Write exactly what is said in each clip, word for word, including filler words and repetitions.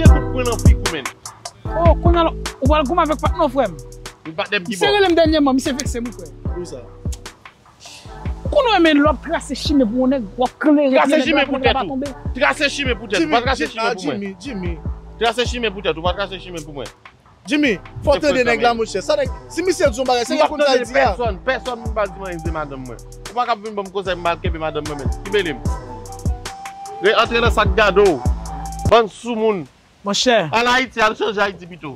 Kout pwen nan figi w, menn. Oh, kounye a la, ou pral goumen avèk patnè w, frè m. Wi, patnè m ki bò. Misye rele m dènyèman, misye vekse m, wi, frè. Pou sa. Konnen, men, lè w ap trase chimen pou yon nèg, w ap klere pye nèg la pou nèg la pa tonbe. Trase chimen pou tèt ou. Trase chimen pou tèt ou. Pa trase chimen pou mwen. Jimmy, Jimmy. Trase chimen pou tèt ou. Pa trase chimen pou mwen. Jimmy, fò tande nèg la, monchè. Sa nèg, si misye di yon bagay, se reponn sa l di a. Pèsòn, pèsòn m pa di m anyen de madanm mwen. Ou pa ka vin ban m konsèy, m pa kenbe madanm mwen menm. Ki bele m. Re antre nan sa k gade w. Bann soumoun. Monchè. Al Ayiti, al chanje Ayiti pito.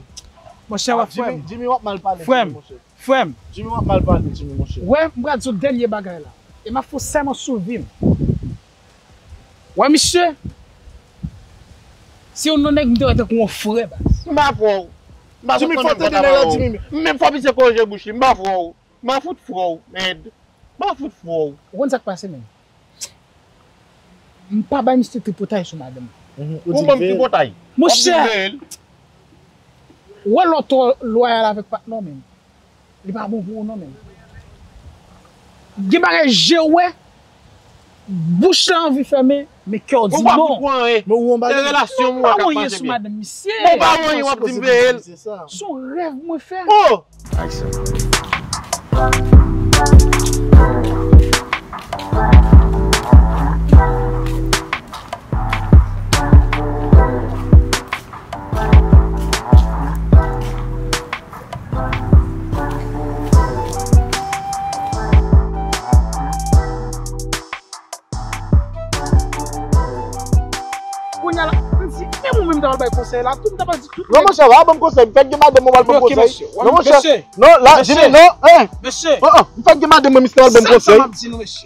Monchè, wè, frè m. Jimmy, Jimmy, w ap mal pale, Jimmy, monchè. Frè m, frè m. Jimmy, w ap mal pale, Jimmy, monchè. Wè, m pral di w dènye bagay la. E m ap fè w sèman sou vi m. Wè, misye, se yon nèg m te wè tankou yon frè, baz. M pa frè w. M pa sot nan menm pòt avè w. Jimmy, fò tande nèg la, Jimmy. Menm fò misye korije bouch li, m pa frè w. M pa fout frè w, mèd. M pa fout frè w. Ou konn sa k pase, menm? M pa bay misye tripotay sou madanm. Ou ban m tripotay. Monchè, w ap vin veye l. Wè lè w twò lwayal avèk patnè w, menm. Li pa bon pou ou non, menm. Gen bagay je w wè, bouch la anvi fèmen, men kè w di non. Ou pa fout anyen. Se relasyon m wè k ap mache byen. Ou pa anyen, w ap di m veye l. Se yon rèv mwen fè. Oh! Action. Kounye a la, m di, menm ou menm ta pral bay konsèy la, tout m ta pral di tout nèg. Non, monchè, w a ban m konsèy, m fèk gen madanm mwen, w al ban m konsèy. Non, monchè, non, la, Jimmy, non, eh. Mesye. M fèk gen madanm mwen, misye w al ban m konsèy. Sa m ap di nou, mesye.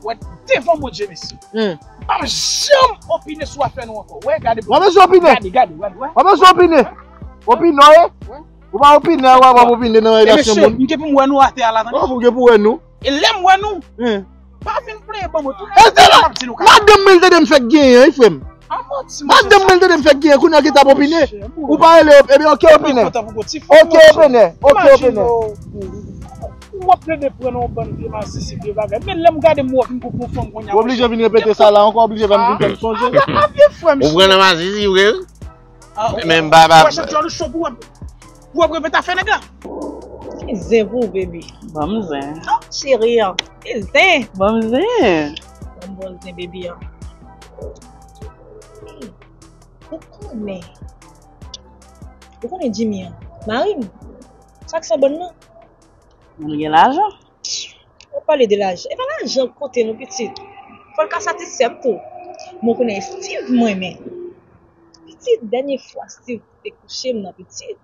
Wè, devan Bondye, mesye. M p ap janm opine sou afè nou ankò. Wè, gade. W ap bezwen opine. Gade, gade, gade, wè. W ap bezwen opine. Opine, wi. Ou pa opine, w ap opine nan relasyon moun. E mesye, m gen pou m wè nou atè a la, tande. Ou gen pou wè nou. E lè m wè nou, pa vin plenyen ban mwen. Tout nèg m ap di nou ka. Madanm mwen, l tande m fèk genyen, wi, frè m. Madanm mwen, l tande m fèk genyen, kounye a gen t ap opine. Ou pa rele, ebyen, oke, opine. Oke, opine. Oke, opine. Ou ap plede pran nan yon bann vye masisi, vye bagay. Men lè m gade m wè w vin pou pran fanm kounye a. Ou oblije vin repete sa la ankò, oblije vin fè m sonje. A vye frè m. Ou pran nan masisi, vre, wi? Men m pa, pa. Wè, chak jou a nou cho pou w ap, pou w ap repete afè nèg la. Ki zen pou w, baby? Ban m zen. Oh, cheri an. Ki zen? Ban m zen. Ban m bon zen, baby an. Ou konnen. Ou konnen Jimmy an. Mari m. Sa k san bòn nan. Moun gen lajan. W ap pale de lajan. E pa lajan k konte non, pitit. Fò l ka satisfè m tou. Men w konnen e Steve m renmen. Pitit, dènye fwa Steve te kouche m nan, pitit.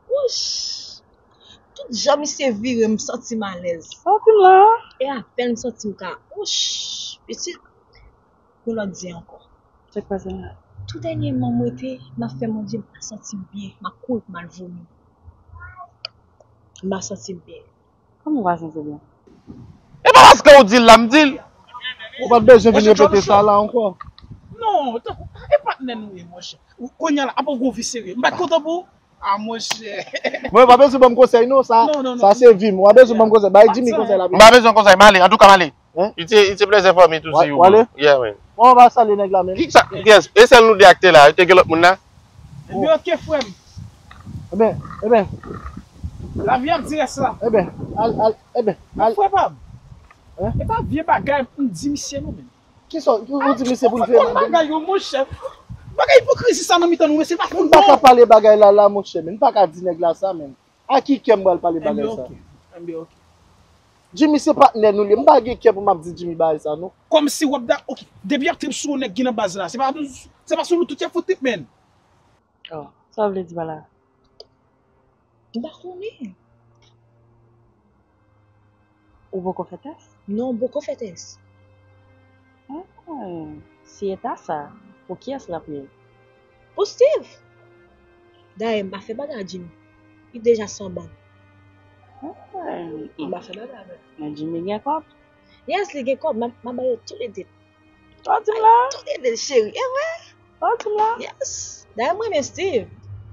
Wouch! Tout jan misye vire, m santi m alèz. Sa w di m la? E apèn m santi m ka, wouch! Pitit, yon lòt zen ankò. Sa k pase la? Tou dènyèman m rete, m ap fè Bondye, m pa santi m byen. M ap kouri pou m al vomi. M pa santi m byen. Kòman w pa santi w byen? E pa paske w di l la, m di l. Ou pa t bezwen vin repete sa la ankò. Non, tankou, e patnè nou ye, monchè. Kounye a la, ap gon vi serye. M pa t kontan pou ou. Ah, monchè. Mwen, pa bezwen ban m konsèy, non, sa, sa se vi m. Ou pa bezwen ban m konsèy. Bay Jimmy konsèy la. M pa bezwen konsèy, m ale. Antouka, m ale. Hein? Il se, il se plaît informé tout si ou. Wale? Yeah, man. Bon, w pa salye nèg la, menm. Ki sa? Yes. E sèl nou de ak te la. Te gen lòt moun la? Ebyen, oke, frè m. Ebyen, ebyen. Lavi ap di rès la. Ebyen, al, al, ebyen, al. Frè pa m. Hein? E pa vye bagay pou m di misye non, menm. Kisa ou, ou di misye pou l fè? Bagay yo, monchè. Bagay ipokrizi sa nan mitan nou, mesye, pa fout bon. M pa ka pale bagay la, la, monchè, men m pa ka di nèg la sa, men. A ki kè m pral pale bagay sa? Enben, oke. Enben, oke. Jimmy se patnè nou li ye. M pa gen kè pou m ap di Jimmy bagay sa, non. Kòmsi w ap da-, oke. Depi y ap trip sou yon nèg ki nan baz la, se pa, se pa sou nou tout y ap fout trip, menn. Oh, sa w vle di pa la? M pa konnen. Ou poko fè tès? Non, m poko fè tès. Ah, si e ta sa, pou kiyès l ap ye? Pou Steve. Dayè, m pa fè bagay ak Jimmy. Li deja san bòn. Ah, m pa fè bagay avè l. Men Jimmy gen kòb? Yes, li gen kòb. M a, m a ba yo toulede. Sa w di m la? Toulede, cheri. E vre? Sa w di m la? Yes. Dayè, m renmen Steve.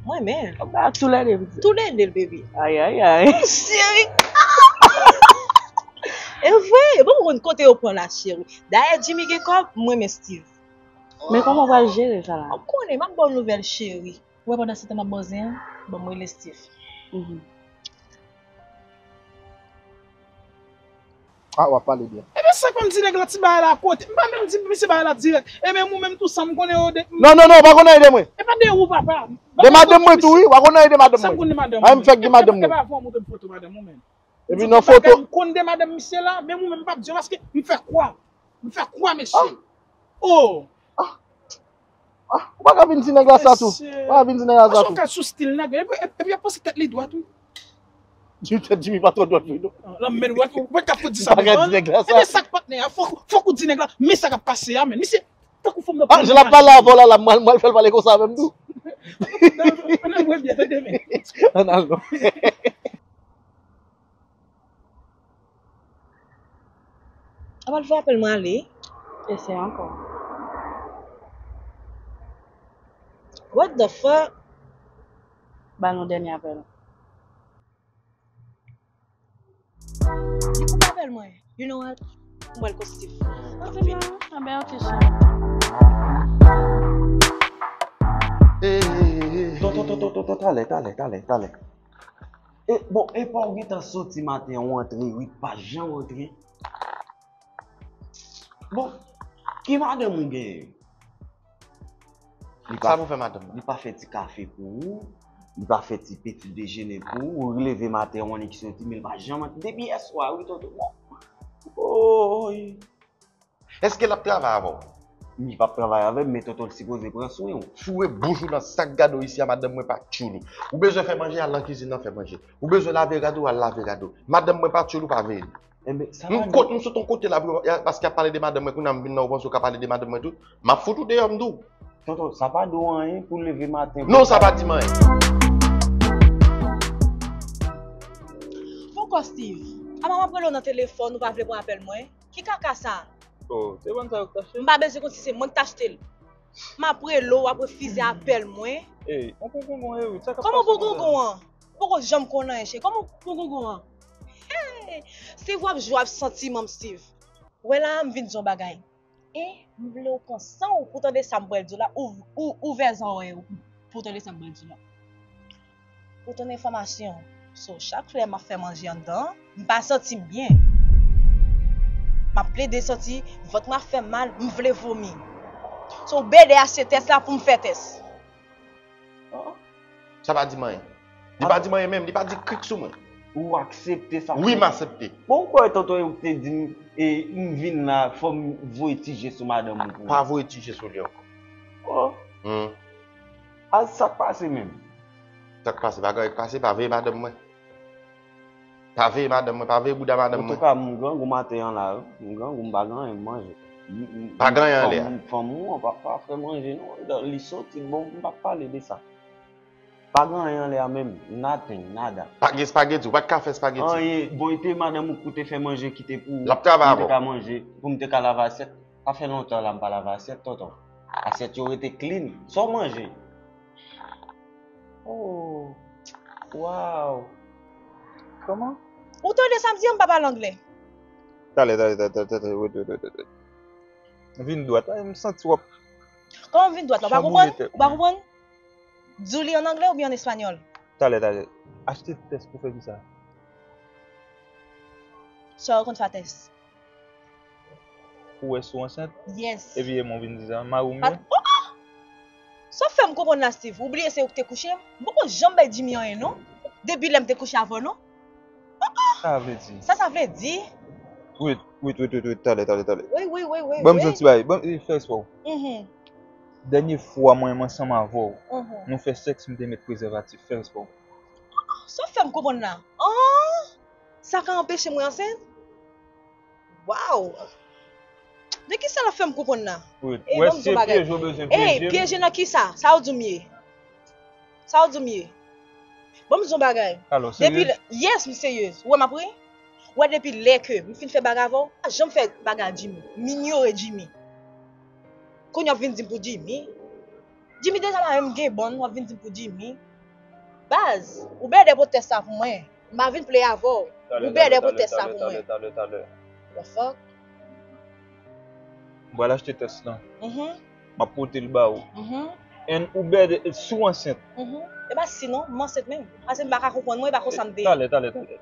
M renmen. Ou ba toulede, pitit. Toulede, baby. Ay, ay, ay. Cheri. E vre. Bon, m konn kote yo pran la, cheri. Dayè, Jimmy gen kòb, m renmen Steve. Men kòman w pral jere sa la? Ou konnen, m ap ba w nouvèl cheri. Ou wè pandan se tan m ap ba w zen an, ban m rele Steve. Mhm. Ah, w ap pale byen. Ebyen sa k fè m di nèg la ti bagay la kote. M pa menm di misye bagay la dirèk. Ebyen ou menm tou sa m konnen yo de. Non, non, non, w pa konn anyen de mwen. E pa de ou papa. De madanm mwen tou, wi. W pa konn anyen de madanm mwen. Sa m konn de madanm mwen. Ay, m fèk gen madanm mwen. E pa fò m montre m foto madanm mwen menm. Epi nan foto. M konn de madanm misye la, men ou menm m p ap di w paske m fè kwa. M fè kwa, mesye. Oh! Ah, ou pa ka vin di nèg la sa tou. Ou pa ka vin di nèg la sa tou. Paske w ka sou stil nèg la. Epi, epi, epi, ap panse tèt li dwat, wi. Di tèt Jimmy pa twò dwat, vre, non. Lan men dwat, ou pa ka fout di sa devan. Ebyen, sa k patnè a, fòk, fòk ou di nèg la, men sa k ap pase a, men. Misye, tankou fò m nan. Ah, jan l ap pale avè w la, la, m al, m al fè l pale konsa menm tou. Ann al wè byen, tande men. Ann al non. Avan l fè apèl mwen ale. Eseye ankò. What the fuck? Ba nou dènye apèl. Li koupe apèl mwen. You know what? Mwen l positif. Anben, anben, ok, cheri. Talè, talè, talè, talè. E, bon, e pa w gentan soti maten an, w antre, wi, pa janm antre. Bon, ki madanm ou genyen? Sa pou fè madanm nan? Li pa fè ti kafe pou ou, li pa fè ti peti dejene pou ou, ou leve maten an, w annik soti, men li pa janm antre. Depi yèswa, wi, tonton. Bon. Oy. Èske l ap travay avè w? Li p ap travay avè m, men tonton, l sipoze pran swen w. Foure bouch ou nan sak gade w isi a, madanm mwen pa tchoul ou. Ou bezwen fè manje, al nan kizin nan fè manje. Ou bezwen lave rad ou, al lave rad ou. Madanm mwen pa tchoul ou, pa veye li. Enben, sa pa. M kot, m sot yon kote la, paske y ap pale de madanm mwen, kounye a m vin la, ou panse ou ka pale de madanm mwen tou? M ap fout ou deyò, m di w. Tonton, sa pa di w anyen pou leve maten. Non, sa pa di m anyen. Poko Steve, apa m ap rele w nan telefòn, ou pa vle pran apèl mwen? Ki kaka sa? Oh, se bann sa yo k tache? M pa bezwen konn si se mwen k t achte l. M ap rele w, w ap refize apèl mwen. Ey, on konkongon, ey, wi, sa k ap pase? Kòman konkongon an? Ou poko janm konn anyen, cheri. Kòman konkongon an? Hey! Steve, w ap jwe ak santiman m, Steve. Wè la, m vin di w yon bagay. E m vle w pran san w pou tande sa m pral di w la, ou, ou, ouvè zòrèy ou pou tande sa m pral di w la. Pou tande enfòmasyon, so, chak lè m ap fè manje anndan an, m pa santi m byen. M ap plede santi vant mwen ap fè m mal, m vle vomi. So, ou bede achte tès la pou m fè tès. Sa pa di m anyen. Li pa di m anyen menm, li pa di krik sou mwen. Ou aksepte sa? Wi, m aksepte. Bon, ou kwè tonton Eric te di m, e, m vin la, fò m voye ti je sou madanm ou pou ou? Pa voye ti je sou li ankò. Oh. Hmm. A sa k pase menm? Sa k pase? Pa gen anyen k pase, pa veye madanm mwen. Pa veye madanm mwen, pa veye bouda madanm mwen. Antouka, m grangou maten an la, wi. M grangou, m pa gen anyen m manje. Pa gen anyen anlè a. Fanm ou an pa, pa fè manje, non. Li soti, bon, m p ap pale de sa. Pa gen anyen anlè a menm, nothing, nada. Pa gen espageti, ou pa t ka fè espageti. Anyen, bon, e te madanm ou k pou te fè manje ki te pou ou, pou m te ka manje, pou m te ka lave asyèt. Sa fè lontan la m pa lave asyèt, tonton. Asyèt yo rete clean. Sa w manje? Oh, wow. Kòman? Ou tande sa m di an, m pa pale anglè. Talè, talè, talè, talè, talè, wait, wait, wait, wait. Vin dwat la, m santi w ap. Kòman m vin dwat la? Ou pa konprann? Ou pa konprann? Di w li an anglè oubyen an espanyòl? Talè, talè. Achte tès pou fè kisa? Sa w konn fè a tès? Pou wè si w ansent? Yes. Epi e mwen w vin di sa? Mari w m ye? Oh, oh! Sa w fè m konprann la, Steve? Ou bliye se ou ki te kouche m? M poko janm bay Jimmy anyen, non. Depi lè m te kouche avè w, non. Sa vle di? Sa sa vle di? Wait, wait, wait, wait, wait, talè, talè, talè. Wi, wi, wi, wi. Ban m di yon ti bagay, ban m, eh, fè respè w. Mhm. Dènye fwa mwen menm ansanm avè w, mhm, nou fè sèks, m te met prezèvatif, fè respè w. Sa w fè m konprann la? Ah! Sa ka anpeche mwen ansent? Wow! De kisa l ap fè m konprann la? Ey, ban m di yon bagay. Ey, pyeje nan kisa? Sa w di m ye? Sa w di m ye? Ban m di yon bagay. Depi lè, yes, m seryez. Ou wè m ap ri? Ou wè depi lè ke m fin fè bagay avè w, m pa janm fè bagay ak Jimmy. M inyore Jimmy. Kounye a w ap vin di m pou Jimmy. Jimmy deja pa menm gen bann, w ap vin di m pou Jimmy. Baz, ou bèdè pou tès sa pou mwen. M pa vin play avè w. Ou bèdè pou tès sa pou mwen. What the fuck? M pral achte tès lan. Mhm. m ap pote l ba ou. And ou bède, si w ansent. E pa si non, m ansent menm. Pase m pa ka konprann mwen, e pa konsa m te ye. Talè, talè, talè.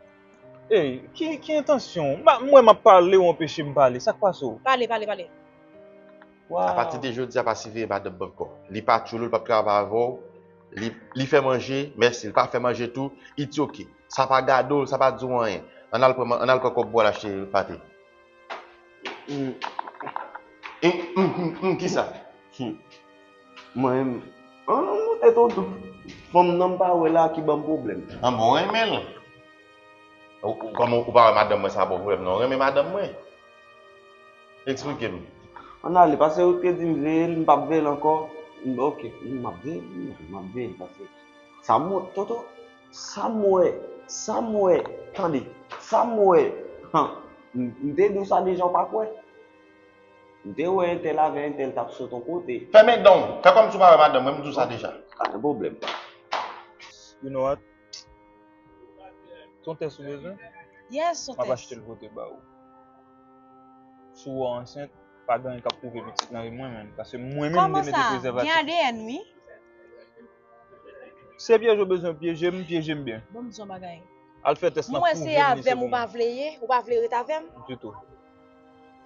Ey, ki, ki entansyon w? M ap, m wè m ap pale, w anpeche m pale. Sa k pase w? Pale, pale, pale. Apati de jodi a, pa siveye madanm mwen ankò. Li pa tchoul ou, li p ap travay avè w. Li, li fè manje, mèsi. Li pa fè manje tou, it's ok. Sa pa gade w, sa pa di w anyen. Ann al pran, ann al pran kòb pou w al achte pate. Mm. Mm, mm, mm, mm, kisa? Hmm. Mwen menm, an, non, non, tèt ou tou. Fanm nan m pa wè la ki ban m pwoblèm. An bon, renmen l. Ou, ou, kòman ou pa wè madanm mwen sa ba w pwoblèm, non? Renmen madanm mwen? Eksplike m. Ann ale, pase ou te di m veye l, m p ap veye l ankò. M, ok, m ap veye l, m ap veye l, pase sa m wè, tonton, sa m wè, sa m wè, tande, sa m wè, han, m, m te di w sa deja, w pa kwè. M te wè entèl avè entèl t ap sot yon kote. Fèmen dan w, fè kòmsi w pa wè madanm mwen, m di w sa deja. Pa gen pwoblèm. You know what? Se yon tès ou bezwen? Yes, se yon tès. M ap achte l pote ba ou. Si w ansent, pa gen anyen k ap twouve pitit nan vim mwen menm. Paske mwen menm m te mete prezèvatif. Kòman sa? Gen A D N, wi. Se pyeje w bezwen pyeje m, pyeje m byen. Bon, m di w yon bagay. Al fè tès lan pou vin li se pou mwen. Mwen se avè m ou pa vle ye, ou pa vle ret avè m? Ditou.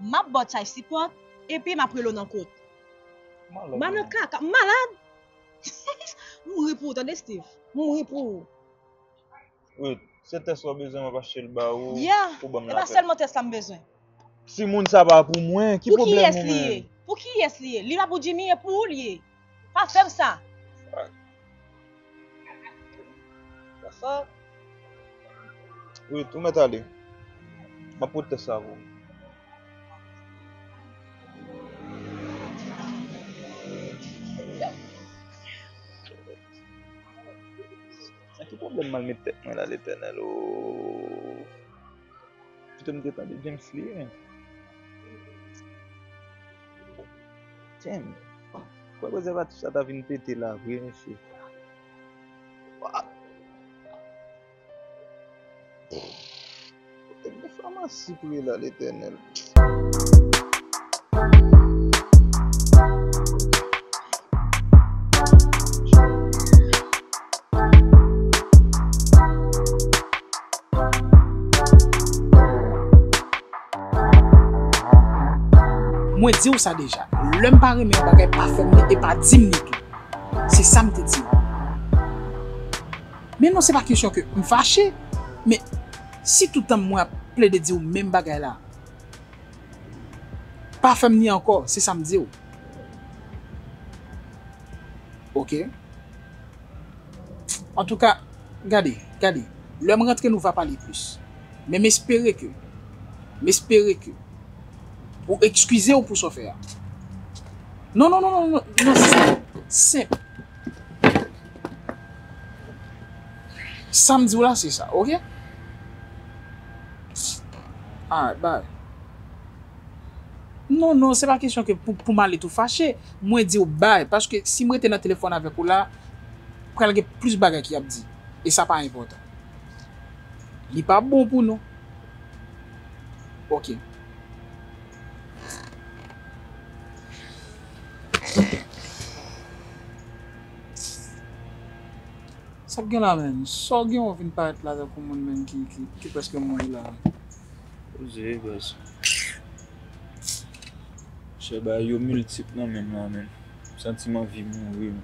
M ap ba w child support, epi m ap rele w nan kot. M nan kaka, m malad. M mouri pou ou, tande, Steve. M mouri pou ou. Wi, se tès ou bezwen, m ap achte l ba ou, yeah, pou ban m lapè. E pa sèlman tès la m bezwen. Si moun sa pa pou mwen, ki pwoblèm ou menm? Pou kiyès li ye? Pou kiyès li ye? Li pa pou Jimmy, e pou ou li ye. Pa fè m sa. Wi, ou mèt ale. M ap pote tès la pou ou. Nan ki pwoblèm m al met tèt mwen la, Letènèl, o? Pito m te tande James li ye. Damn. Kwè prezèvatif sa ta vin pete la vre, mesye. Kote gen famasi pou ye la, Letènèl? Mwen di w sa deja, lè m pa renmen yon bagay, pa fè m li e pa di m li tou. Se sa m te di w. Men non, se pa kesyon ke m fache, men si tout tan mwen ap plede di w menm bagay la, pa fè m li ankò, se sa m di w. Oke? Antouka, gade, gade, lè m rantre nou va pale plis. Men m espere ke, m espere ke ou eskize w pou sa w fè a. Non, non, non, non, non, non, senp, senp. Sa m di w la, se sa, oke? Alright, bye. Non, non, se pa kesyon ke pou, pou m ale tou fache. Mwen di w bye, paske si m rete nan telefòn avèk ou la, pral gen plis bagay ki ap di. E sa pa enpòtan. Li pa bon pou nou. Oke. Sa k gen la menm? Sa w gen w vin parèt la tankou moun menm ki, ki, ki prèske mouri la? Poze, baz. Chè, bagay yo miltip nan men m la, menm. M santi m anvi mouri, menm.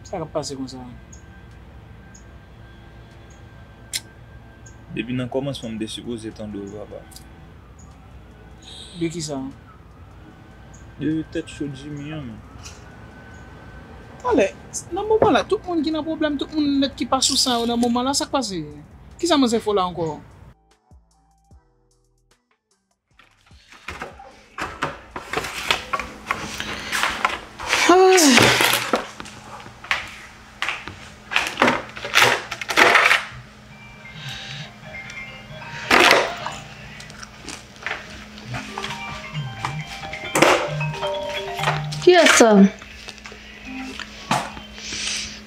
Sa k ap pase konsa? Depi nan kòmansman, m te sipoze tande w, papa. De kisa? De tèt cho Jimmy an, menm. Talè, nan moman la, tout moun ki nan pwoblèm, tout moun nèt ki pa sou san yo nan moman la, sa k pase? Kisa manzè fè w la ankò? Kiyès sa?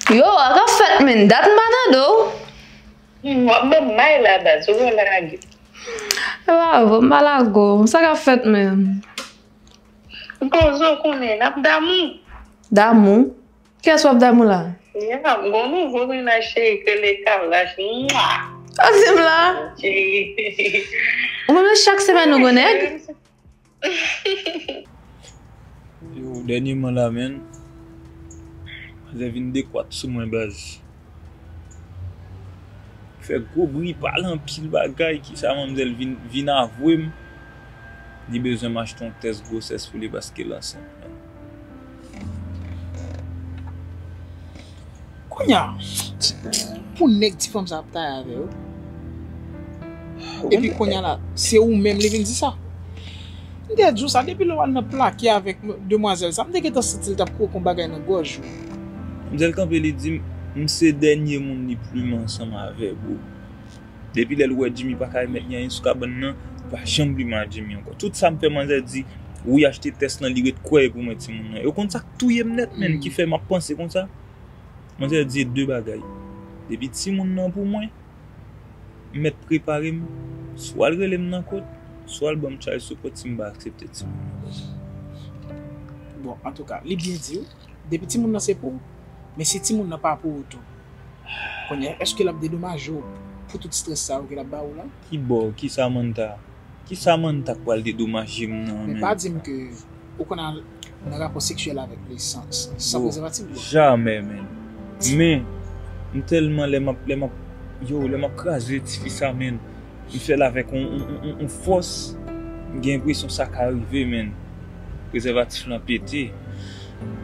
Yo, sa k ap fèt, menm? Dat m pa tande w. Hmm, w ap ban m may la, baz, ou wè lage. E pa vre, m pa lage w. Sa k ap fèt menm? Bon, sa w konnen, n ap damou. Damou? Kiyès w ap damou la? Ya, m gon nouvo mennaj cheri k rele Kalash. Mwa! Ap di m la? Cheri. Ou menm chak semèn ou gon nèg? Yo, dènyèman la, menn, manzè vin dekwat sou mwen, baz. Fè gwo bri, pale anpil bagay, kisa manmzèl vin, vin avwe m. Li bezwen m achte yon tès gwosès pou li paske l ansent, menn. Kounye a, pou nèg ti fanm sa ap taye avè yo. Epi kounye a la, se ou menm li vin di sa. M te di w sa, depi lè w al nan plake avèk demwazèl sa, m te gentan santi l t ap kwoke yon bagay nan gòj ou. Manzèl kanpe, li di m, m se dènye moun li plimen ansanm avè, bro. Depi lè l wè Jimmy pa ka remèt li anyen sou kabann nan, li pa janm plimen ak Jimmy ankò. Tout sa m fè, manzè di, wi, achte tès lan, li ret kwè e pou mwen timoun nan. Yo konn sa k touye m nèt, menn, ki fè m ap panse konsa. Manzè di de bagay. Depi timoun nan pou mwen, m mèt prepare m, swa l rele m nan kont, swa l ban m chay sou kont si m pa aksepte timoun nan. Bon, antouka, li byen di w, depi timoun nan se pou w, men si timoun nan pa pou ou tou, kounye a, èske l ap dedomaje w pou tout estrès sa yo ke l ap ba ou la? Ki bò, ki Samantha? Ki Samantha k pral dedomaje m nan, men menn? Pa di m ke ou konn al nan rapò seksyèl avèk li san, san, san prezèvatif, bro. Jamè, menn. Men, m tèlman lè m ap, lè m ap, yo, lè m ap kraze tifi sa, menn, m fè l avèk on, on, on, on, on fòs, m gen enpresyon sa ka rive, menn. Prezèvatif lan pete.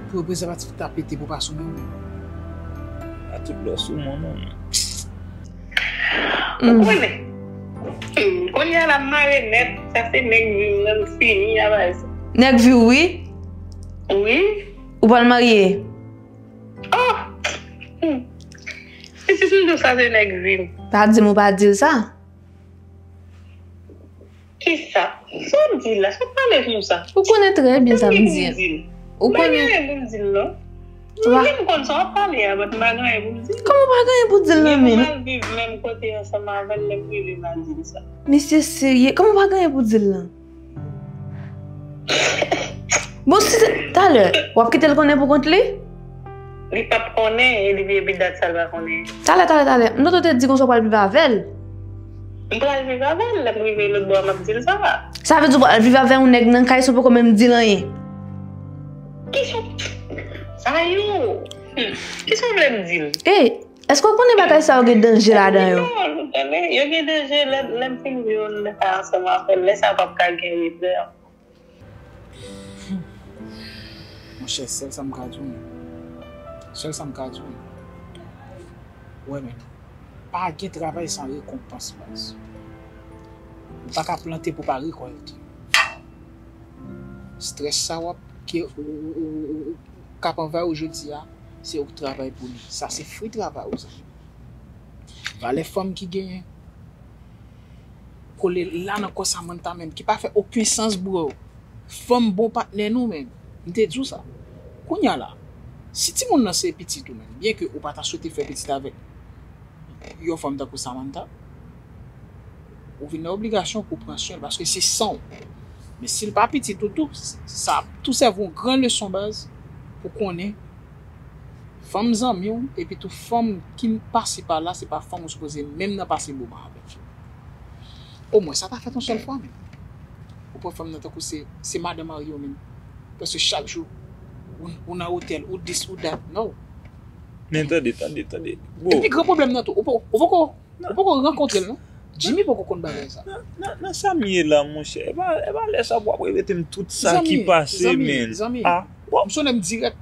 Pou prezèvatif ta pete pou pa sou moun. A tout lè w sou moun, non, men. Ou konnen. Hmm, kounye a la m mare nèt, sa se nèg vi m nan, m fini a baz. Nèg vi w, wi? Wi. Ou pral marye? Oh! Hmm. E si m di w sa se nèg vi m? Pa di m ou pa di l sa. Kisa? Sa w di la? Sa w pale konsa? Ou konnen trè byen sa m di. Ou konnen. M pa gen anyen pou m di l, non. Ou pa gen pou m konn sa w ap pale a, but m pa gen anyen pou m di l. Kòman w pa gen anyen pou di l nan menm? Gen pou m al viv menm kote ansanm avè l, lè m rive m a di l sa. Misye serye, kòman w pa gen anyen pou di l lan? Bon, si se talè, w ap kite l konnen pou kont li? Li p ap konnen, e li vye pi dat sa l pa konnen. Talè, talè, talè. M tande w te di konsa w pral viv avè l. M pral viv avè l, lè m rive lòt bò a, m ap di l sa. Sa vle di w pral viv avè yon nèg nan kay san w poko menm di l anyen? Kisa? Sa yo? Hmm. Kisa w vle m di l? Ey, èske w konnen bagay sa yo gen danje ladan yo? Non, ou konnen, yo gen danje lè, lè m fin viv yon nèg ansanm avè l, lè sa w p ap ka gen regrè. Monchè, sèl sa m ka di w, men. Sèl sa m ka di w, men. Wè, men. Pa gen travay san rekonpans, baz. Ou pa ka plante pou pa rekòlte. Estrès sa w ap, ke, ou, ou, ou, ou, ou, k ap anvayi w jodi a, se ou k travay pou li. Sa se fwi travay ou, sa. Valè fanm ki genyen, kole la nan kò Samantha menm, ki pa fè okenn sans, bro. Fanm bon patnè nou menm. M te di w sa. Kounye a la, si timoun nan se pitit ou menm, byen ke ou pa ta swete fè pitit avèk yon fanm tankou Samantha, ou vin nan obligasyon pou pran swen l, paske se san w. Men si l pa pitit ou tou, sa ap tou sèvi yon gran leson, baz, pou konnen fanm zanmi w, epi tou fanm ki pase pa la, se pa fanm ou sipoze menm nan pase moman avèk yo. Omwen, sa ta fèt yon sèl fwa, men. Ou pran fanm nan tankou se, se madan mari w menm. Paske chak jou, ou, ou nan otèl, ou dis, ou dat, no. Men tande, tande, tande. Epi gran pwoblèm nan tou, ou po-, ou poko, ou poko rankontre l, non. Jimmy poko konn bagay sa. Nan, nan, nan sa m ye la, monchè, e pa, e pa lè sa pou w ap repete m tout sa ki pase, men. Zanmi, zanmi, zanmi. Ah, bon. M sonnen m dirèk.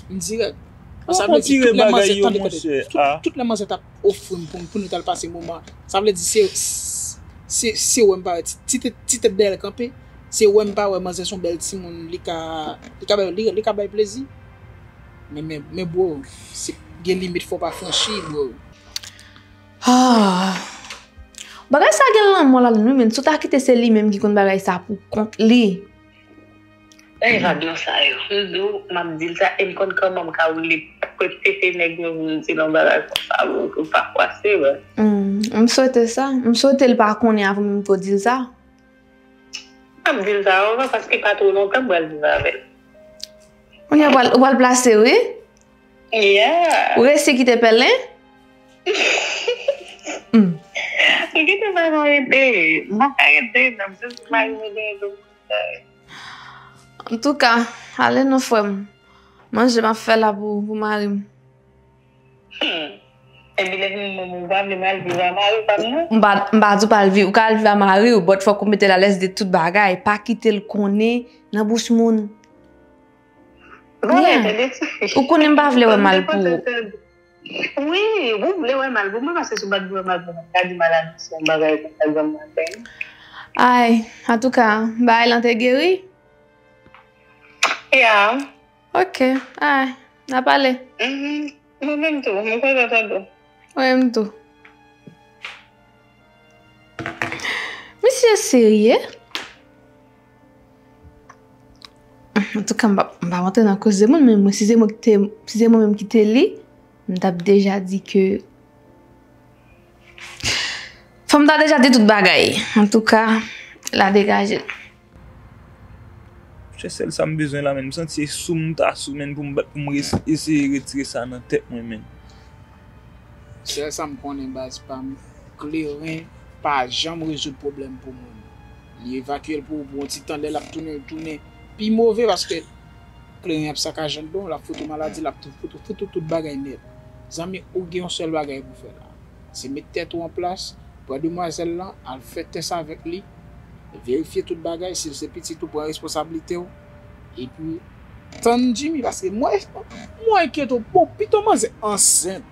M dirèk. Sa vle di tout lè manzè, tande, tande, tout, tout lè manzè t ap ofri m pou, pou nou t al pase moman. Sa vle di se, se, se wè m pa wè ti, ti tèt, ti tèt dèyè l kanpe. Se wè m pa wè manzè se yon bèl timoun, li ka, li ka bay, li, li ka bay plezi. Men, men, men bro, se gen limit fò w pa franchi, bro. Ah. Bagay sa gen lanmò ladan l, wi, men si w ta kite se li menm ki konn bagay sa pou kont li. Ey, vag nan sa yo. M di w, m ap di l sa, e m konn kòman m ka woule pete nèg yo pou m di l yon bagay konsa, bro, pou l pa kwase, wè. Hmm, m swete sa. M swete l pa konnen avan menm ke w di l sa. ap di l sa avan, paske pa twò lontan m pral viv avè l. Kounye a, ou pral, ou pral plase, wi? Yeah. Ou resi kite pèlen? Hmm. Ou kite pèlen rete. M pa ka rete, non, se sou mari mwen genyen tou. Antouka, ale non, frè m. Manje m ap fè la pou, pou mari m. Hmm. Epi lè fini, mwen, mwen pa vle m al viv a mari pa m, non? M pa, m pa di w pa al viv, ou ka al viv a mari w, but fòk ou mete l alèz de tout bagay. Pa kite l konnen nan bouch moun. Bon, yeah. Tande, tifi. Ou konnen m pa vle wè mal pou ou. Wi, ou vle wè mal pou mwen, paske si w pa t vle wè mal pou mwen, ou ta di m al anonse yon bagay konsa demen maten. Ay, antouka, bagay lan te geri? Yeah. Ok, ay, n a pale. Mhm. Mwen menm tou, mwen kontan tande w. Mwen menm tou. Misye serye? Antouka, m pa, m pa rantre nan koze moun, men mwen, si se mwen ki te, si se mwen menm ki te li, m t ap deja di ke Fò m ta deja di tout bagay. Antouka, la degaje. Se sèl sa m bezwen la, menn. M santi se sou m ta sou, menn, pou m bat, pou m res-, eseye retire sa nan tèt mwen, menn. Sèl sa m konnen, baz pa m, kleren pa janm rezoud pwoblèm pou moun. Li evakye l pou ou, pou yon ti tan, lè l ap tounen, l tounen pi move, paske kleren ap sakaje anndan w, l ap fout ou maladi, l ap tou, fout ou, fout ou tout bagay nèt. Zanmi, ou gen yon sèl bagay pou fè la. Se met tèt ou an plas, pran demwazèl lan, al fè tès avèk li, verifye tout bagay, si l se pitit ou, pran responsablite w, epi tann Jimmy, paske mwen, mwen enkyete w, bon, pito manzè ansent,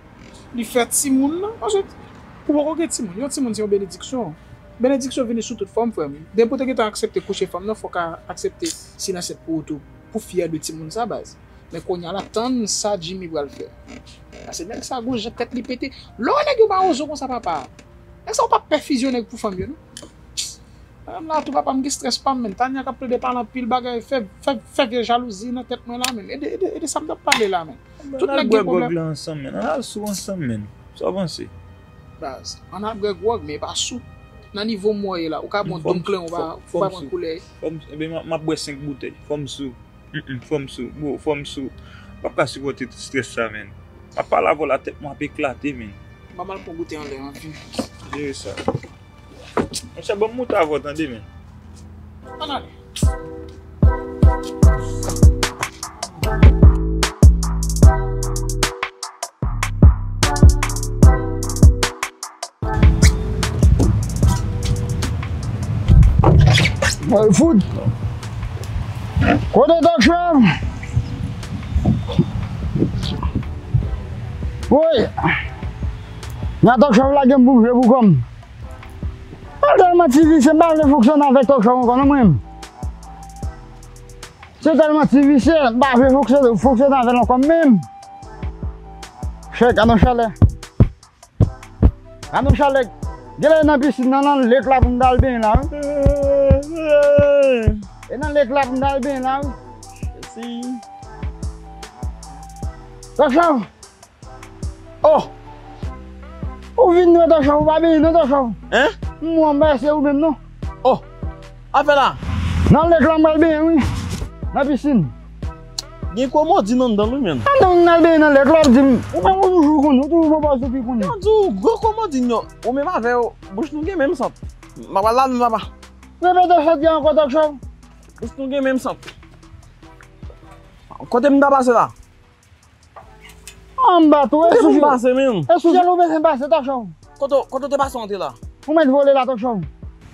li fè timoun nan, paske ou poko gen timoun, yon timoun se yon benediksyon, benediksyon vini sou tout fòm, frè m, depi w te gentan aksepte kouche fanm nan, fòk a aksepte silans pou ou tou, pou fyè de timoun sa, baz. Men kounye a la, tann sa Jimmy pral fè. Paske nèg sa gon jan tèt li pete. Lè w wè nèg yo mawozo konsa, papa. Nèg sa yo pa pè fizyon nèg pou fanm yo, non. Menm la tou, papa, m gen strès pa m, menn. Tania k ap plede pale anpil bagay, fè, fè, fè vye jalouzi nan tèt mwen la, menn. E de, e de, e de sa m t ap pale la, menn. Tout nèg gen pwoblèm. Ann al bwè gwòg la ansanm, menn. Ann al sou ansanm, menn. Sa w panse? Baz, ann al bwè gwòg, men e pa sou. Nan nivo m wè w ye la, ou ka bon donk kleren, ou pa, ou pa pran koulè. Fò m sou. Fò m, ebyen, m ap, m ap bwè senk boutèy. Fò m sou. Mm, mm, fò m sou, bro, fò m sou. M p ap ka sipòte tout strès sa, menn. M ap pale avè w la, tèt mwen ap eklate, menn. Ban m al pran goute anlè an, vin. Jere sa. Monchè, ban m moute avè w, tande, menn. Ann ale. Mwen fout. Kote Tòk Chòv? Woy. Nan Tòk Chòv lage m pou m jwe pou kò m. Mwen tèlman ti visye, m pa vle fonksyone avèk Tòk Chòv ankò non mwen. Se tèlman ti visye, m pa vle fonksyone, fonksyone avè l ankò menm. Chèk, gad yon chalè. Gad yon chalè. Genlè nan pisin nan, nan lèk la pou m t al benyen la, wi. E nan lèk la pou m t al benyen la, wi. Tòk Chòv. Oh! Ou vin non Tòk Chòv, ou pa benyen non Tòk Chòv. Hein? M wè m pa se ou menm non. Oh! Afè la? Nan lèk la m pral benyen wi. Nan pisin. Gen komodin anndan l wi menm. Anndan m al benyen nan lèk la, w ap di m, ou menm ou toujou konnen, ou toujou pran pòz ou pi konnen. Yo di w gwo komodin yo, ou menm avè yo, bouch nou gen menm sant. M pa pral ladan papa. Repete sa w di ankò Tòk Chòv. Bouch nou gen menm sant. Kote m ta pase la? Anba tou, e sou jèl ou bezwen pase Tòk Chòv. Kote, kote w te pase antre la? Ou mèt vole la Tòk Chòv.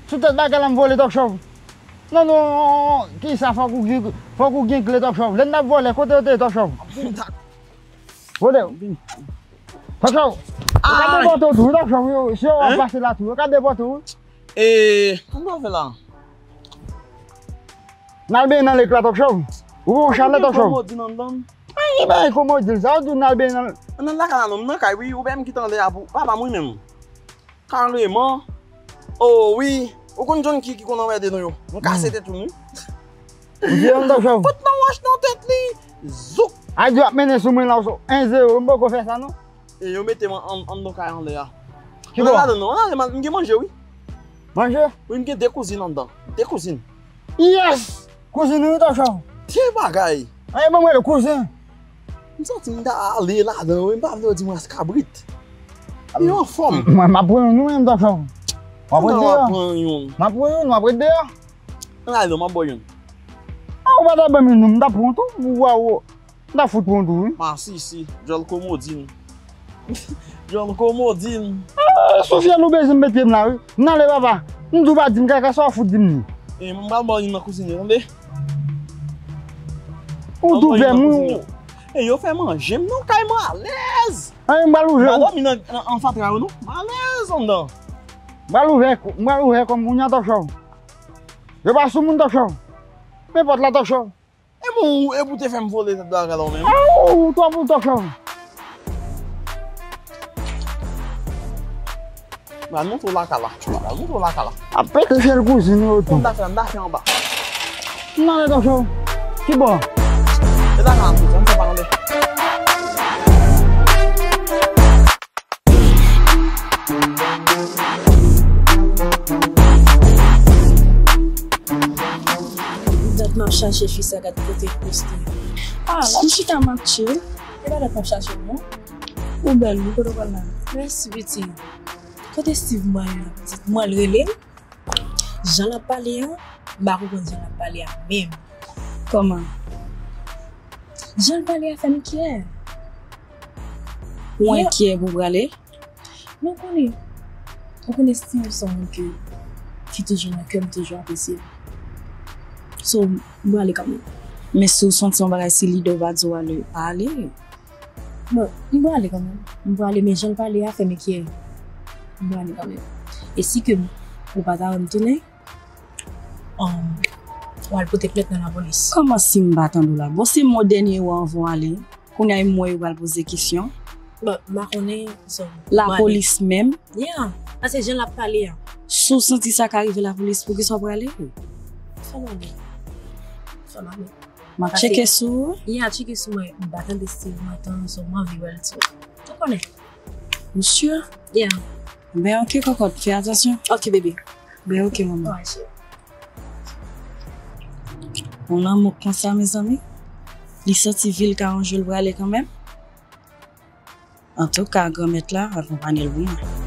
Sou tèt bagay la m vole Tòk Chòv. Non, non, kisa fòk ou gen, fòk ou gen kle Tòk Chòv. Lè n t ap vole, kote w te ye Tòk Chòv? Vole. Tòk Chòv. Yo ka depòte w tou, Tòk Chòv. Yo, si yo wè w ap pase la tou, yo ka depòte w. E, sa m ta fè la? N al benyen nan lèk la Tòk Chòv. Ou wè yon chalè Tòk Chòv. Komodin anndan. Ay, bay komodin sa, ou di w n al benyen nan. Anndan lakay la non, m nan kay wi, ou bay m kite anlè a pou papa m wi menm. Kareman. Oh wi, ou konn John ki, ki konn anmède nou yo. M kase tèt ou wi. Ou di yon Tòk Chòv. Fout nan wòch nan tèt li. Zouk. Ay di w ap mennen sou mwen la, ou so en zewo, m poko fè sa non. E yo mete m an, an, anndan kay anlè a. Ki bò? Ann al ladan non, ann al, m gen manje wi. Manje? Wi, m gen de kouzin anndan. De kouzin. Yes! Kouzin ou wi, Tòchò. Ti bagay. Anyen ban m rele kouzin. M santi m ta ale ladan wi, m pa vle w di m ras kabrit. Li anfòm. Mwen, m ap pran youn wi, Tòchò. W ap ret deyò. W ap pran youn. M ap pran youn, w ap ret deyò. Ann ale non, m ap ba w youn. A, ou pa ta ban m youn non, m ta pran tou. Ou pa ou. M ta fout pran tou wi. Masisi, djòl komodin. Djòl komodin. Ah, sou fyèl ou bezwen m met pye m la wi. M nan le papa. M di w pa di m kaka sa w fout di m li. E m pral ba w youn nan kouzine tande. Ou tou fè m wi. E yo fè manje m non kay mwen alèz. Ay m pral ouvè. M pa dòmi nan nan- nan fatra yo non. M alèz anndan. M pral ouvè, m pral ouvè kòm kounye a Tòchò. Yo pa sou moun Tòchò. Men pòt la Tòchò. E bon, e pou te fè m vole tèt bagay la ou menm? Aw, ou twò pou Tòchò. Pral montre w lakay la. Pral montre w lakay la. A pete fyèl kouzin yo tou. M ta fè, m ta fè anba. M nan le Tòchò. Ki bò? E lakay la, m fè pa anlè. Dat m ap chache fi sa, gad kote l poste. Ah, m chita m ap chill. E pa dat m ap chache w non. Ou bèl wi, kote w pral la? Mèsi pitit. Kote Steve m pral la pitit? M pral rele l. Jan l ap pale a, m pa konprann jan l ap pale a menm. Kòman? Jan l pale a fè m enkyè. Ou enkyè pou prale? Men w konnen, ou konnen Steve se yon moun ke, ki toujou nan kè m, toujou apresye l. So, m prale kanmenm. Men si w santi yon bagay, si lidè w pa di w ale, pa ale. Bon, m prale kanmenm. M prale, men jan l pale a fè m enkyè. M prale kanmenm. E si ke m, ou pa ta wè m tounen, um, w al pote plent nan lapolis. Kòman si m pa tande w la? Bon, se mwen dènye wè anvan w ale. Kounye a e mwen yo pral poze kesyon. Bon, m pa konnen, so, m prale. Lapolis menm? Yeah, paske jan l ap pale a. Si w santi sa ka rive lapolis, poukisa w prale? Fè m ale. Fè m ale. M ap tcheke sou ou. Yeah, tcheke sou mwen. M pa tande Steve mwen tan, so m anvi wè l tou. Ou konnen. Ou si? Yeah. Ben, ok, kòkòt, fè atansyon. Ok, bebe. Ben, ok, manman. Alright, cheri. Yon lanmou konsa, mezanmi. Li santi vi l ka yon jou l prale kanmenm. Antouka, Granmèt la akonpanye l pou mwen.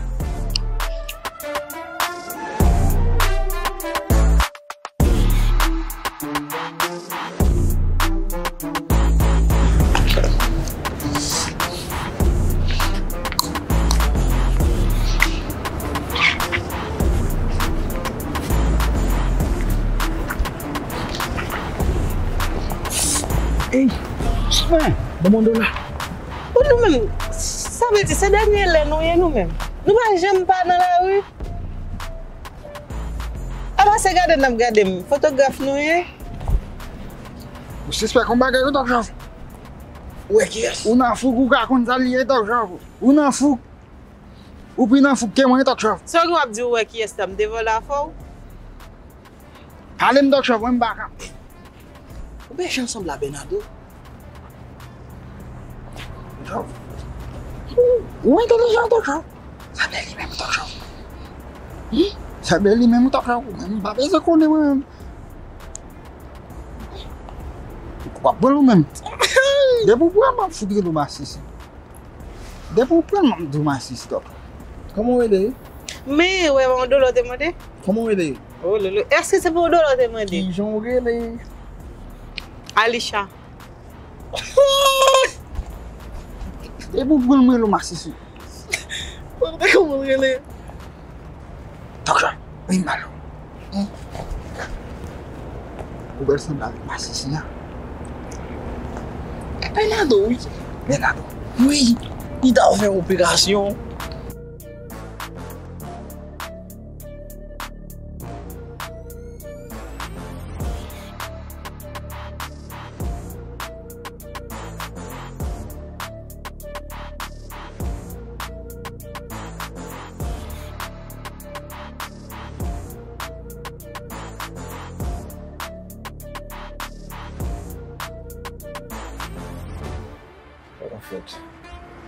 Ey, sa fè? Bon, bon, dola. Pou nou menm, sa vle di se dènye lè nou ye nou menm. Nou pa janm pa nan lari. Apa se gade n ap gade m, fotograf nou ye? Ou sispèk yon bagay wi, Tòchò. Ou wè kiyès? Ou nan fouk, ou ka konn sa l ye, Tòchò. Ou nan fouk. Ou pi nan fouk ke mwen, Tòchò. Sa w gen w ap di ou wè kiyès la, m te vòlè afè w? Pale m, Tòchò, mwen m pa ka. Ou bèje ansanm la, Bernardo. Tòchò. Ou entèlijan, Tòchò. Sa bèl li menm, Tòchò. Sa bèl li menm, Tòchò. Ou menm, m pa bezwen konnen mwen menm. Ou ap pran l ou menm. Depi w pran l, m ap fout rele w masisi. Depi w pran l, m ap di w masisi, Tòchò. Kòman w rele? Men, wè, yon dola w te mande? Kòman w rele? Oh, lolo. Èske se pou yon dola w te mande? Kijan w rele? Alisha. Depi w pran l, m rele w masisi. Mwen te konn rele. Tòchò, vin ba nou. Ou bèl sanble avèk masisi a. Bernardo, wi. Bernardo. Wi, li ta fè operasyon. Sa k ap fèt?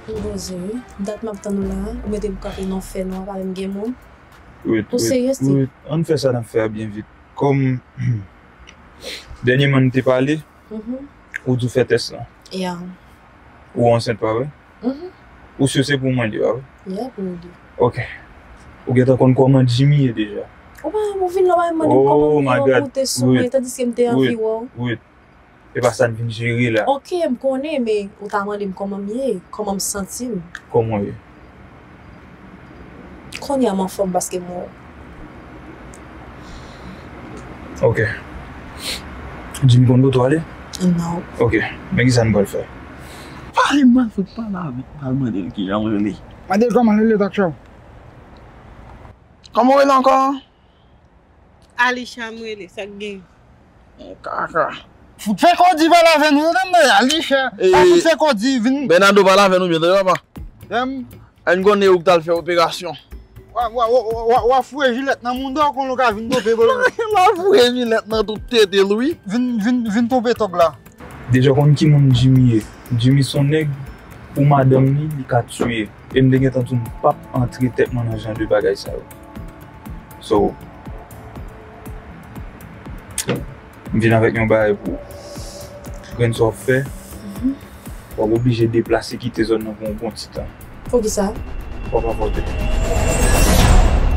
M poze wi. Dat m ap tann ou la a. Ou mete m kanpe nan fè nwa, pa menm gen moun. Ou serye, Steve? Ann fè sa n ap fè a byen vit. Kòm, Dènyèman nou te pale, ou di w fè tès lan. Yeah. Ou ansent, pa vre? Ou si se pou mwen li, pa vre? Yeah, pou ou li. Ok. Ou gentan konn kòman Jimmy ye deja. Ou pa, ou vin la, ou pa mande m kòman m ye, ou konte sou mwen, tandiske m te anvi wè w. Wait. E pa sa n vin jere la. Ok, m konnen, men ou ta mande m kòman m ye, kòman m santi m. Kòman w ye? Kounye a m anfòm paske m wè w. Ok. Jimmy konn kote w ale? Non. Ok. Men kisa n pral fè? Pale m, mwen fout pale avèk, pral mande l kijan m rele. Mande l kòman l rele, Talk Show. Kòman w rele ankò? Alisha m rele, sa k gen? Kaka. Fout fè kòdi pale avè nou, tande, Alisha. Pa fout fè kòdi, vin. Bernardo pale avè nou byen, tande, papa. Ann konnen ou k t al fè operasyon. W a, w a, w a, w a, w a foure jilèt nan mouda w, konnen w ka vin tonbe, bro. W a foure jilèt nan tout tete l, wi. Vin, vin, vin tonbe tòg la. Deja w konn ki moun Jimmy ye. Jimmy se yon nèg, pou madanm li, li ka tiye. E m te gentan di w m p ap antre tèt mwen nan jan de bagay sa yo. So, m vin avèk yon bagay pou ou. Grenn sa w ap fè, w ap oblije deplase kite zòn nan pou yon bon ti tan. Poukisa? W ap avòte.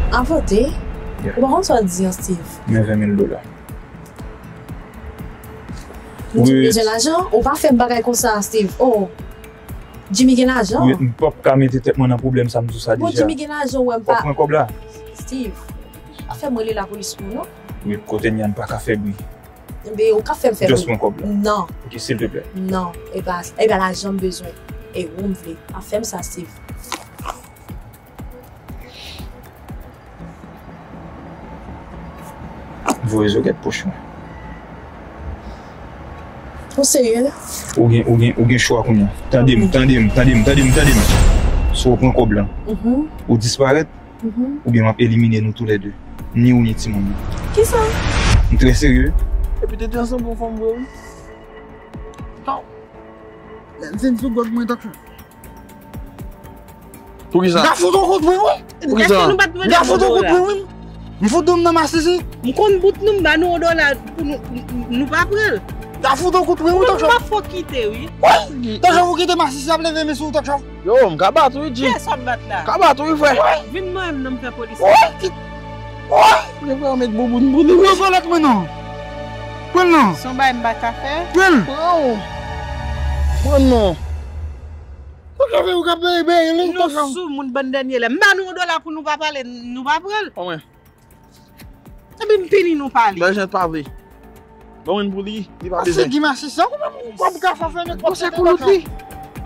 Avòte? Yeah. Ou pa konn sa w ap di an, Steve. Men ven mil dola. Ou di m bezwen lajan? Ou pa fè m bagay konsa, Steve. Oh. Jimmy gen lajan. Wi, m p ap ka mete tèt mwen nan pwoblèm sa, m di w sa deja. Bon, Jimmy gen lajan, ou wè m pa. W ap pran kòb la. Steve, pa fè m rele lapolis pou ou, non. Wi, kote n ye a, n pa ka fè bri. Enben, ou ka fè m fè bri. Just pran kòb la. Non. Ok, silteplè. Non, e pa, e pa lajan m bezwen. E ou m vle. Pa fè m sa, Steve. Voye zòrèt poch mwen. Ou serye? Ou gen, ou gen, ou gen chwa kounye a. Tande m, tande m, tande m, tande m, tande m. Si w pran kòb lan, ou disparèt, oubyen m ap elimine nou toulède. Ni ou, ni timoun nan. Kisa? M trè serye. Epi te te ansanm pou fanm vre, wi. Taw. Lè m fin sou gòd mwen, Talk Show. Poukisa? M ka fout ou kout mwen, wi. Poukisa? Èske nou pa t mande m yon dola? M ka fout ou kout mwen, wi. M fout dwèt m nan masisi. M konn bout nou, m ba nou yon dola pou nou, n-, nou pa pran l. M ka fout ou kout mwen, wi, Talk Show. Ou pa fò kite, wi. Wi. Talk Show, ou kite masisi ap leve men sou ou, Talk Show. Yo, m ka bat ou, wi, G. Kiyès w ap bat la? Ka bat ou, wi, frè. Wi. Vin mwen menm nan m fè polis. Wi. Wi. Ou gen pou met bouboun pou li, wi. Pran zòrèt mwen, non. Pran l, non. Se yon bagay m pa ka fè. Pran l. Pran w. Pran l, non. Ou ka fè, ou ka beye, beye li, nou sou moun bann dènye lè. M ba nou yon dola pou nou pa pale, nou pa pran l. Kòman? Epi m pini nou pale. Lè jent pa vle. Ban mwen pou li, li pa bezwen. Ase Guy Masisi, ou menm ou p ap ka fè nenpòt kote. Koulout li.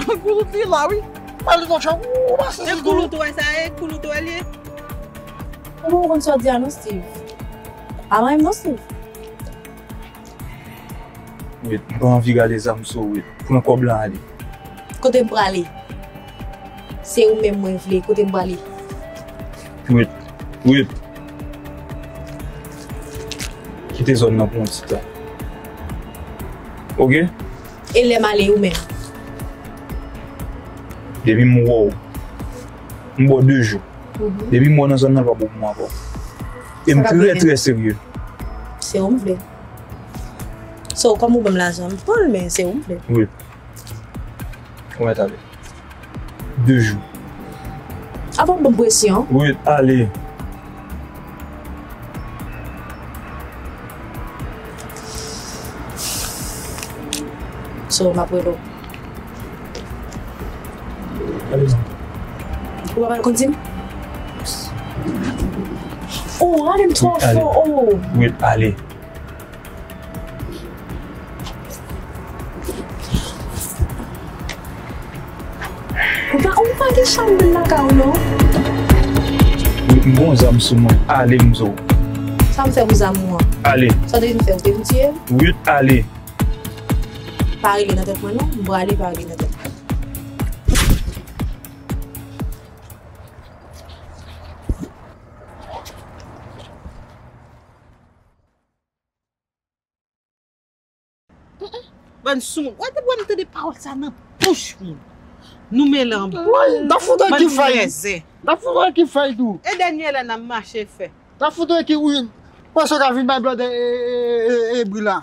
Koulout li la, wi. Pale Talk Show, ou Masisi. E koulout ou wè sa ye, koulout ou wè l ye. Ou konn sa w di a non, Steve. Pa manyen m non, Steve. Wait, m pa anvi gade zam sou ou, wait. Pran kòb lan ale. Kote m prale? Se ou menm mwen vle, kote m prale? Wait, wait. Kite zòn nan pou yon ti tan. Ok? E lè m ale, ou menm? Depi m wè w, m ba w de jou. Depi m wè w nan zòn nan, l pa bon pou mwen ankò. E m trè, trè serye. Se ou m vle. So, kòm ou ban m lajan, m pran l, men se ou m vle. Wi. Ou mèt ale. De jou. Apa w ban m presyon? Wi, ale. So, m ap rele w. Ale, non. Ou pa pral konn di m? Oh, rale m twò fò, oh. Wi, ale. Ou pa, ou pa gen chanm moun lakay ou, non? Wi, m gon zam sou mwen. Ale, m di w. Sa m fè pou zam ou an? Ale. Sa w te vin fè? Ou te vin tiye m? Wi, ale. Pa rele nan tèt mwen non, m prale pa rele nan tèt mwen. Bann soumoun. Wè, depi wè m tande pawòl sa nan bouch moun. Nou mele anba. Wè, n ap fout wè ki fèy. Bann rèzè. N ap fout wè ki fèy tou. E dènye lè n ap mache fè. N ap fout wè ki, wi. Panse w ka vin bay blòdè e, e, e, e, e bri la.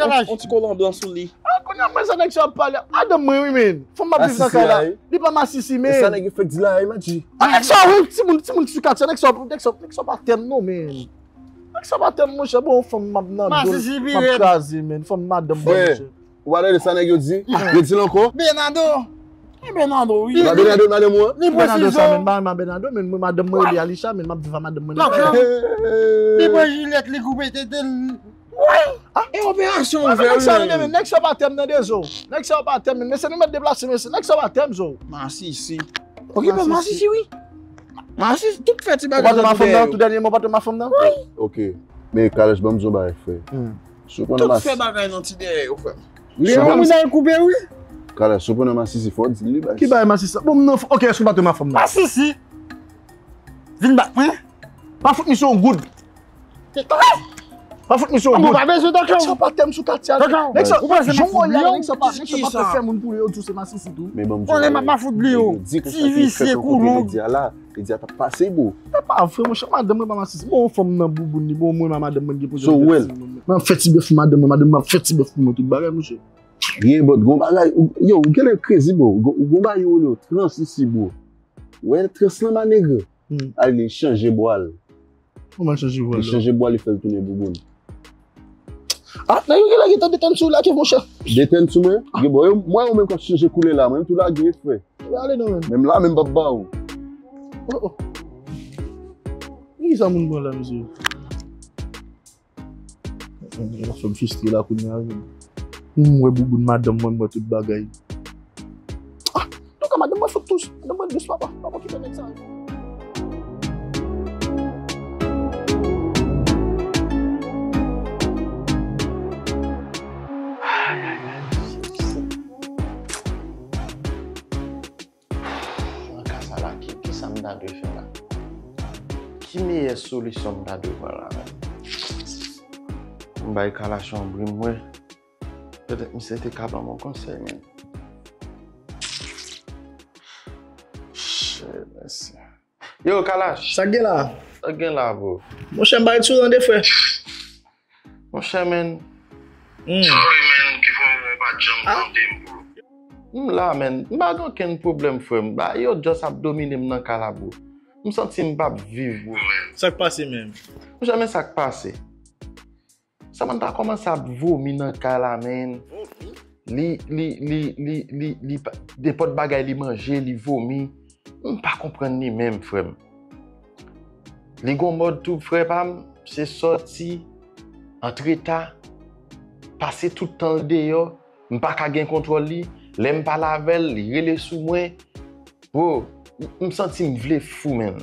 yon, yon ti kolan blan sou li. Ah, kounye a, mwen, sa nèg sa ap pale. Madanm mwen, wi, men. Fanm m ap viv nan kay la. Li pa masisi, men. E sa nèg yo fèk di la, Madji. Ah, nèg sa, wi, timoun, timoun sou katye, nèg sa, nèg sa, nèg sa pa tèm non, men. Nèg sa pa tèm, monchè, bon, fanm m ap nan djòl, m ap kraze, men. Fanm madanm mwen, monchè. Ou pa tande sa nèg yo di? Yo di l ankò? Bernardo. E Bernardo, wi. E pa Bernardo, madanm ou an? Li pran Bernardo sa, men, pa, pa Bernardo, men, mwen, madanm mwen rele Alisha, men, m ap viv a madanm mwen. Li pran Jilyèt, li koupe tete l. Wi. E operasyon ou fè, wi. Nèg sa yo pa tèm nan de zo. Nèg sa yo pa tèm, men, mesye, nou mèt deplase, mesye, nèg sa yo pa tèm zo. Masisi. Ok, bon, masisi, wi. Masisi, tout fè ti bagay. Ou pa tèm a fanm nan, tou dènyèman, ou pa tèm a fanm nan? Wi. Ok. Men, Kalesh, ban m di w yon bagay, frè. Si w konnen tout fè bagay nan ti dèyè yo, frè m. Leon moun al koupe, wi. Kalesh, si w konnen masisi, fò w di li, baz. Ki bagay masisi? Bon, m nan, ok, èske w pa tèm a fanm nan? Masisi. Vin bat mwen. Pa fout misye yon goud. Pa fout misye yon goud. Ou pa bezwen dakò. Nèg sa pa tèm sou katye a. Nèg sa, ou panse m ap fout bliye w? Nèg sa pa, nèg sa pa fè moun pou yo di w se masisi tou. Men ban m di w yon bagay. Konnen m ap fout bliye w. Ti visye koulon. Li di a la, li di a t ap pase, bro. Se pa vre, monchè, madanm mwen pa masisi. Bon, fanm nan bouboun li, bon, mwen, madanm mwen gen pwoblèm. So, well. M ap fè ti bèf pou madanm mwen, madanm mwen ap fè ti bèf pou mwen, tout bagay, monchè. Ye, but, gon bagay, ou, yo, ou genlè crazy, bro. Gon, gon bagay yo rele yo trans isi, bro. Wè, trans lan, ma nègre. Al li chanje bwa l. Kòman l chanje vwal la? Li chanje bwa, li fè l tounen bouboun. Ah, nèg yo genlè gentan detenn sou w lage, monchè. Detenn sou mwen? Gen bò, yo, mwen, ou menm k ap chanje koulè la, mwen tou lage, frè. Yo ale non, men. Menm la, menm p ap ba ou. Oh, oh. Kisa moun pran la, mesye? Mwen fè m fistre la kounye a, wi. M wè bouboun madanm mwen, m wè tout bagay. Ah, nou ka Dous papa, papa kite nèg sa. Nan ka sa la, ki, ki sa m ta dwe fè la? Ki meyè solisyon m ta dwe pran la menm? M bay Kalash yon bri m wè. Petèt misye te ka ban m yon konsèy menm. Shit, mèsi. Yo, Kalash. Sa k gen la? Sa k gen la, bro? Monchè, m pa ret sou tande, frè. Monchè, men. Hmm. Sorry, men, ki fè w pa t janm tande m, bro. M la, men. M pa gen okenn pwoblèm, frè m. Ba, yo just ap domine m nan kay la, bro. M santi m p ap viv, bro, men. Sa k pase menm? Monchè, men sa k pase. Samantha kòmanse ap vomi nan kay la, men. Li, li, li, li, li, li, pa- nenpòt bagay li manje, li vomi. M pa konprann li menm, frè m. Li gon mòd tou, frè pa m, se sòti, antre ta, pase tout tan l deyò, m pa ka gen kontwòl li. Lè m pale avè l, li rele sou mwen. Bro, m, m santi m vle fou, menn.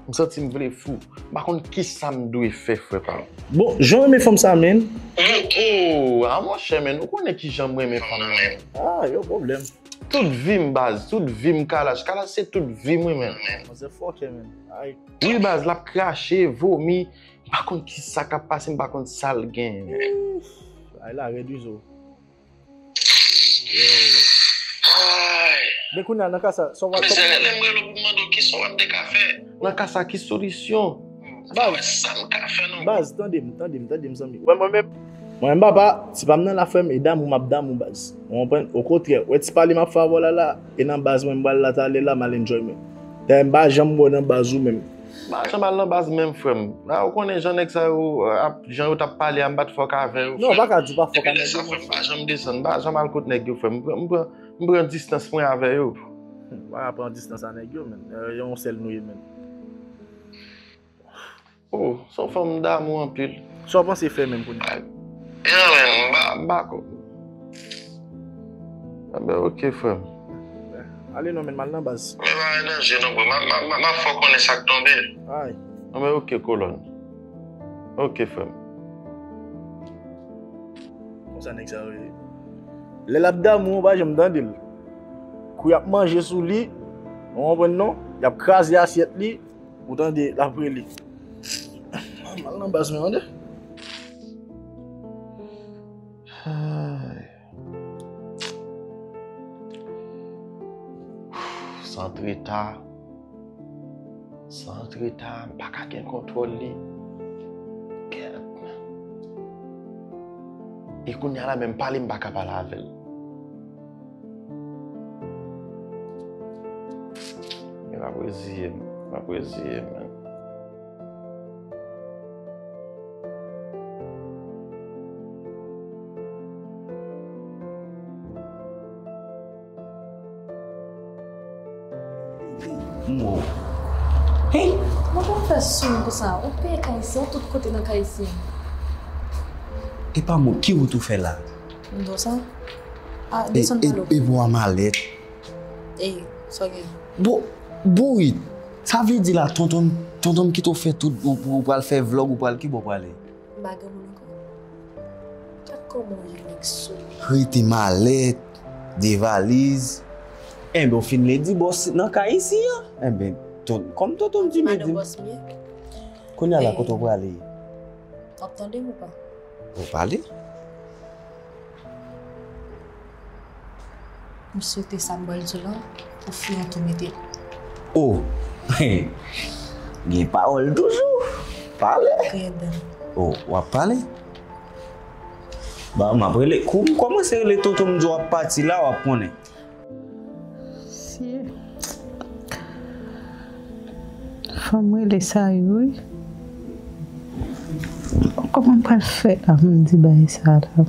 M santi m vle fou. M pa konn kisa m dwe fè, frè pa m. Bon, jan w renmen fanm sa, menn. Oh, oh, a monchè, menn, ou konnen kijan m renmen fanm nan, menn. Ah, yo pwoblèm. Tout vi m, baz, tout vi m, Kalash. Kalash se tout vi m, wi, menn. Manzè fòkè, menn. Ay. Wi, baz, l ap krache, vomi. M pa konn kisa k ap pase, m pa konn sa l genyen, menn. Ay, la rèd, wi, zo. Ay. Men kounye a, nan ka sa, sa w ap... Mezanmi, lè m rele w pou m mande w kisa w ap te ka fè. Nan ka sa, ki solisyon? Baz, sa m ka fè, non. Baz, tande m, tande m, tande m, zanmi. Mwen, mwen menm, mwen menm, papa, se pa m nan la, frè m, e damou m ap damou, baz. Ou konprann? Okontrè, wè ti pale m ap fè avè w la, la, e nan baz mwen, m pral la talè la, m al enjoy mwen. Dayè, m pa janm wè w nan baz ou menm. M pa janm al nan baz menm, frè m. A, ou konnen jan nèg sa yo, ap, jan yo t ap pale a, m pa t fòk avè yo, frè m. Non, w pa ka di w pa fòk a nèg yo, frè m. Depi lè sa, frè m, m pa janm desann, m pa janm al kot nèg yo, frè m. M pran, m pran, m pran distans mwen avè yo. Ou pa ka pran distans a nèg yo, menn. E, yon sèl nou ye, menn. Oh, se yon fanm m damou anpil. Sa w panse fè menm kounye a? Ay, ya, menn, m pa, m pa ko-, Enben, oke, frè m. Ale non, menn, m al nan baz. Men pa gen danje non, bro. M a, m a, m a, m a fè w konnen sa k tonbe. Ay. Enben, oke, kolòn. Oke, frè m. Konsa nèg sa yo ye. Lè l ap damou, w pa janm tande l. Kou y ap manje sou li, ou konprann non? Y ap kraze asyèt li, ou tande l ap rele. M al nan baz mwen, tande. Ay. Sa antre ta. Sa antre ta, m pa ka gen kontwòl li. Kèt. E kounye a la menm pale, m pa ka pale avè l. Men m ap reziye m, m ap reziye m, men. M wè w. Hey! Mwen pa fè sou m konsa. Ou peye kay isi, ou tout kote nan kay isi. E pa mwen, ki wout ou fè la? M di w sa? A, desann pale w. E pou a malèt. Ey, sa w gen? Bon, bon wi. Sa vle di la, tonton, tonton m kite w fè tout, ou, ou pral fè vlòg, ou pral ki bò w prale? M pa gen moun ankò. Gad kòman w ye nèg sou. Rete malèt, de valiz. Enben, w fin ledi bòs nan kay isi a. Enben, ton, kòm tonton m di m edi m. Kounye a la, kote w prale? W ap tande m ou pa? Ou pale? M swete sa m pral di w lan, pou fi an tou mete l. Oh! Gen pawòl toujou. Pale. Griyen dan. Oh, w ap pale? Ba, m ap rele. Kou m kòmanse rele tonton m di w ap pati la, w ap konnen. Mesye. Fò m rele Sayou wi. Kòman m pral fè la pou m di bagay sa la?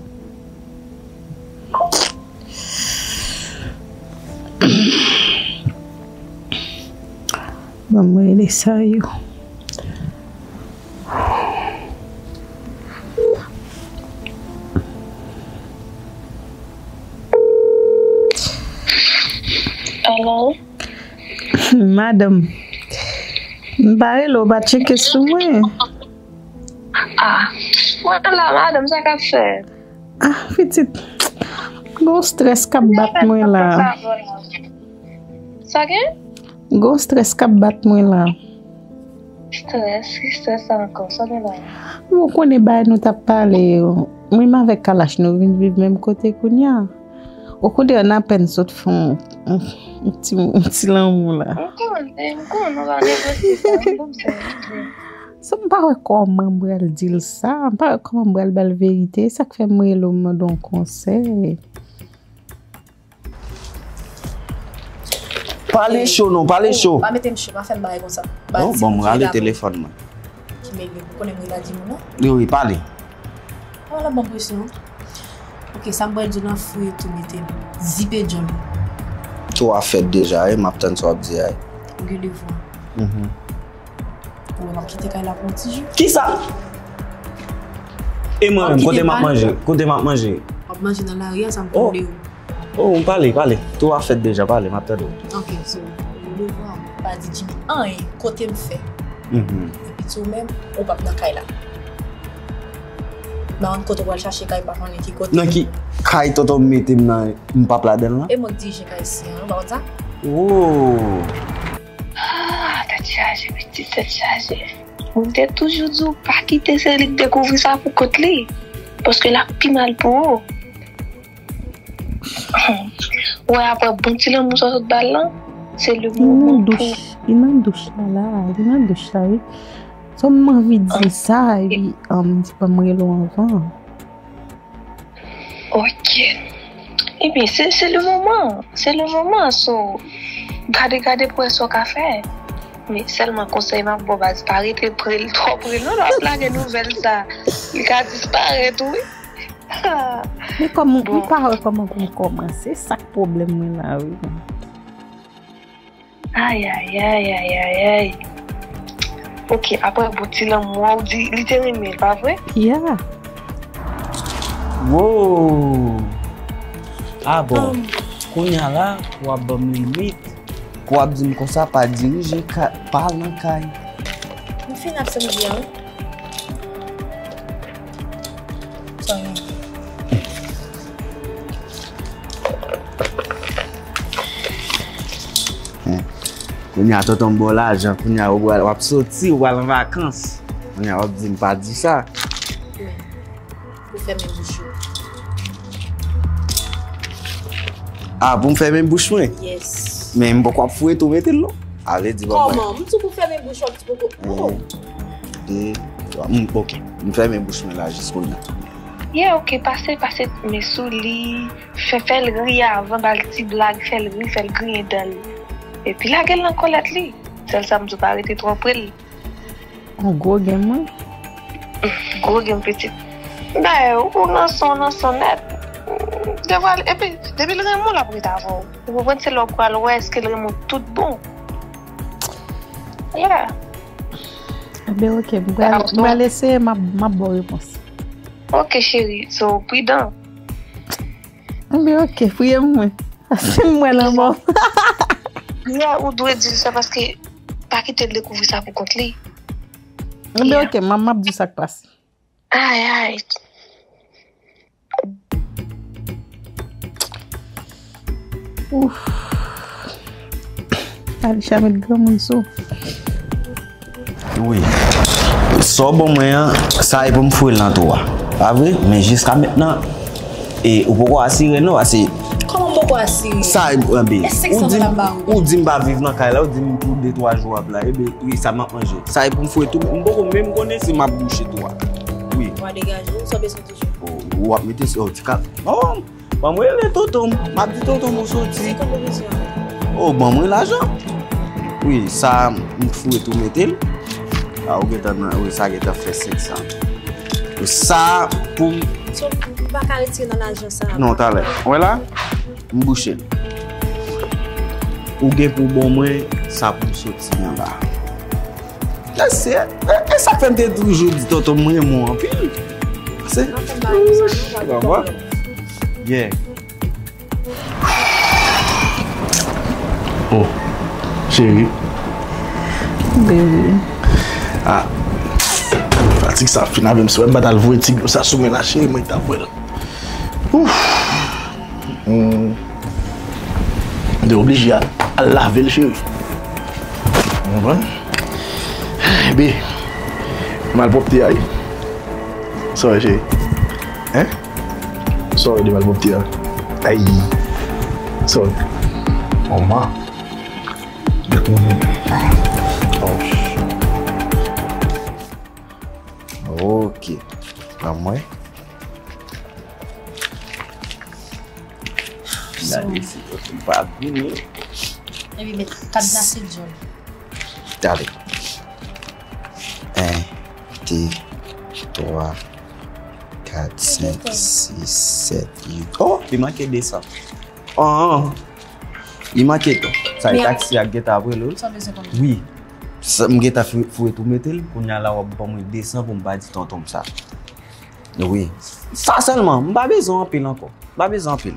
Ban m rele Sayou. Alo? Madanm, m pa rele w, w pa tcheke sou mwen. Ah, mwen la, madanm, sa k ap fèt? Ah, pitit, gon strès k ap bat mwen la. Sa gen? Gon strès k ap bat mwen la. Strès? Ki strès sa ankò? Sa gen la? Ou konnen bagay nou t ap pale yo. Mwen menm avèk Kalash nou vin viv menm kote kounye a. Okontrè, n apèn sot fè yon, yon, yon ti, yon ti lanmou la. M konnen, m konnen, nou pa negosye sa, m konn sa. So, m pa wè kòman m pral di l sa, m pa wè kòman m pral ba l verite, e sa k fè m rele w, m mande w yon konsèy. Pale cho non, pale cho. Pa mete m cho, pa fè m bagay konsa. Oh, bon, m rale telefòn mwen. Ki mele, ou konnen m rele a di moun non? Wi, wi, pale. Ou la ban presyon. Ok, sa m pral di w nan fouye tou mete m. Zipe djòl. Tou a fèt deja, wi, m ap tann sa w ap di a, wi. Ou gen devwa. Mhm. Ou wè m ap kite kay la pou yon ti jou. Kisa? E mwen menm, kote m ap manje? Kote m ap manje? W ap manje nan lari a, sa m konn de ou. Oh, pale, pale. Tou a fèt deja, pale, m ap tande w. Ok, so, ou devwa, pa di Jimmy anyen, kote m fè. Mhm. Epi tou menm, ou p ap nan kay la. M pa konn kote w pral chache kay, m pa konnen ki kote. Nan ki kay tonton m mete m nan, m p ap ladan l lan? E mwen k dirije kay si an, ou pa konn sa? Oh. Ah, tèt chaje, pitit, tèt chaje. Mwen te toujou di w pa kite se li k dekouvri sa pou kont li. Paske l ap pi mal pou ou. Wè, apre bon ti lanmou sa w sot ba l lan, se le moman pou. Li nan douch la la, li nan douch la, wi. So m anvi di l sa, epi, um, m di pa m rele w anvan. Ok. Ebyen, se, se le moman, se le moman, so, gade, gade pou wè sa w ka fè. Men sèlman konsèy m ap ba w baz, pa rete pre l, twò pre l non, lè w ap lage nouvèl sa, li ka disparèt, wi. Men kòman, m pa wè kòman pou m kòmanse, sa k pwoblèm mwen la, wi. Ay, ay, ay, ay, ay, ay. Ok, apre bon ti lanmou an, ou di li te renmen l, pa vre? Yeah. Wow. Ah bon. Kounye a la, w ap ban m limit. Pou w ap di m konsa, pa dirije kay, pa al nan kay. M fin ap sanm di an. Sa gen. Kounye a tonton m ba w lajan, kounye a w ap soti, w al an vakans. Kounye a w ap di m pa di sa. Pou fèmen bouch ou. Ah, pou m fèmen bouch mwen? Yes. Men m poko ap foure tou mete l non. A vle di, kòman? M di pou fèmen bouch ou, ti poko. Oh. De, twa, m, ok. M fèmen bouch mwen la jis kounye a. Yeah, ok, pase, pase men sou li, fè, fè l ri avan, ba l ti blag, fè l ri, fè l griyen dan l. Epi lage l nan kòlèt li. Sèl sa m di w, pa rete twò pre l. Yon gwo gen mwen. Gwo gen pitit. Dayè, ou nan son, nan son nèt. Devwa l, epi, depi l renmen w, l ap ret avè w. Ou konprann, se lè w pral wè èske l renmen w tout bon. Yeah. Enben, ok, m pral, m pral eseye, m ap, m ap ba w repons. Ok, cheri, so, pridan. Enben, ok, priye pou mwen. Paske m wè lanmò. Yeah, ou dwe di l sa paske pa kite l dekouvri sa pou kont li. Enben, ok, m, m ap di w sa k pase. Ay, ay. Ouf. Alisha met granmoun sou. Wi. Sa w ban mwen an, sa e pou m foure l nan twou a. Pa vre? Men jiska mentnan, e, ou poko asire non, ase. Kòman m poko asire? Sa e, enben, ou di m, ou di m pa viv nan kay la, ou di m pou de twa jou w ap la, enben, wi, sa m ap manje. Sa e pou m foure tou, m poko menm konnen si m ap bouche twou a. Wi. W a degaje w, sa w bezwen toujou. Oh, w ap mete, oh, ti ka, oh, ban mwen rele tonton m. M ap di tonton m ou soti. Se konn ou bezwen. Oh, ban mwen lajan. Wi, sa, m foure tou mete l. A, ou gentan nan, wi, sa gentan fè senk san. Sa, pou m. So, m pa ka retire nan lajan sa. Non, talè. Ou wè la? M bouche l. Ou gen pou ban mwen sa pou m soti anba. E se, e, e sa k fè m te toujou di tonton m renmen w anpil. Se, pa fè m bagay konsa non, pa gen pwoblèm. Yeah. Oh, Cheri. Bebe. Ah. Fatig sa ap fin avè m. Si w wè m pa t al voye ti dlo sa sou men la, cheri, mwen t ap wè l. Ouf. Hmm. M te oblije al, al lave l, cheri. Ou konprann? Ebe, malpwòpte a, wi. Sa w wè, cheri? Hein? Sa w wè de malpwòpte a? Ay. Sa w wè? Manman. Gade mwen. Oh. Ok. Ban mwen. Gade si kote m pa vini. Epi met kadnase djòl. Gade. En, de, twa, kat, senk, sis, sèt, uit. Oh, li manke de san. Oh, oh. Li manke tou. Sa e taksi a k gentan ap rele w. Sa w bezwen konnen? Wi. Sa, m gentan fou-, foure tou mete l. Kounye a la w ap ban mwen de san pou m pa di tonton m sa. Wi. Sa sèlman, m pa bezwen anpil ankò. M pa bezwen anpil.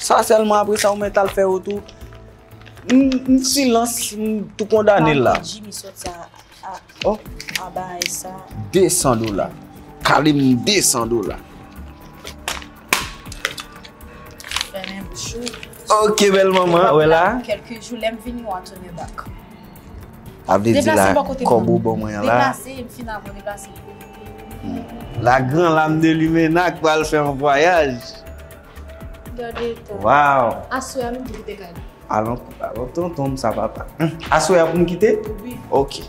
Sa sèlman, apre sa, ou mèt al fè yo tou. M, m silans, m tou kondane l la. Pardon, Jimmy soti a, a, oh, a bagay sa. De san dola. Kale m de san dola. Fèmen bouch ou. Ok, bèl manman, wè la. Kèlke jou, lè m vini, w a tounen back. A vle di la, kòb ou ban mwen an la. Deplase, m fin avè w deplase. La gran lam de limena k pral fè yon vwayaj. Gade tan. Waw. Aswè a, nou pou kite kay la. Alon, alon, tonton m sa, papa. Hmm. Aswè a pou m kite? Wi. Ok.